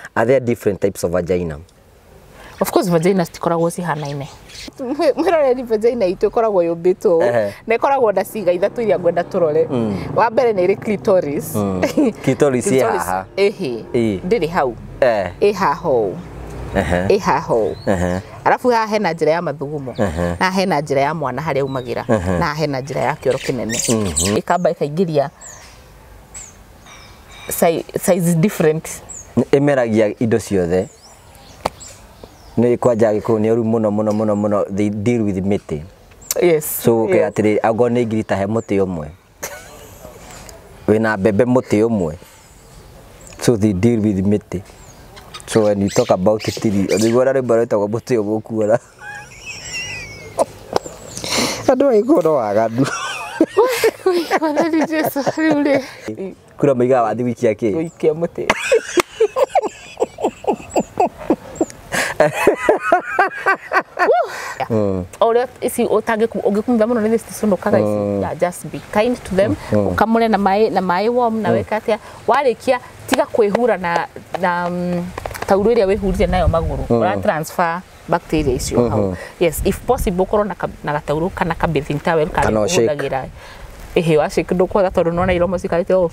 Are there different types of vagina? Of course vagina citikoragwo cihanaine. Mwĩroreri, vagina itũ ĩkoragwo yũmbĩtwo Ehe. na ĩkoragwo na ciĩga ithatũ iria ngwenda tũrore. Wa mbere nĩ ĩrĩ clitoris. Clitoris ĩ haha. Ĩhĩ. Ĩ. Ndĩrĩ hau. Eh. Ĩ haha ũũ. Ehe. Ĩ haha ũũ. Ehe. Arabu haha hena njĩra ya mathugumo, Ehe. na haha hena njĩra ya mwana harĩa aumagĩra, na haha hena njĩra ya kĩoro kĩnene. Ĩkamba ĩkaingĩria size different. Ĩmeragia indo ciothe. Nĩ kwanja Gĩkũyũ nĩ ũru mũno mũno mũno mũno, they deal with mĩtĩ. Yes. So okay, atĩrĩ, angorwo nĩ ngiri ta he mũtĩ ũmwe. Wĩna mbembe mũtĩ ũmwe. So they deal with mĩtĩ. So when you talk about tiri, nĩguo na rwĩmbo rwĩtagwo mũtĩ ũmwe ũkuona. Andũ a Gĩkũyũ no waganu. Mwathani Jesu, rĩu rĩ Kura maigaga wathi gũikia kĩ? Gũikia mũtĩ. O ũrĩa ici ũngĩkumba mũno nĩ citicunukaga ici. Yeah, just be kind to them. Ũkamũre na maĩ, na maĩ warm, na wĩke atĩa. Warĩkia tiga kwĩhura na taurũ ĩrĩa wĩhurire nayo magũrũ. Ũra transfer bacteria icio hau. Yes, if possible ũkorwo na gataurũ kana ka bathing towel karĩa Kana ũshake. ũhũthagĩra. Ĩhĩ, wa shake ndũkwaga tondũ nĩwona iromo cikarĩte ũũ.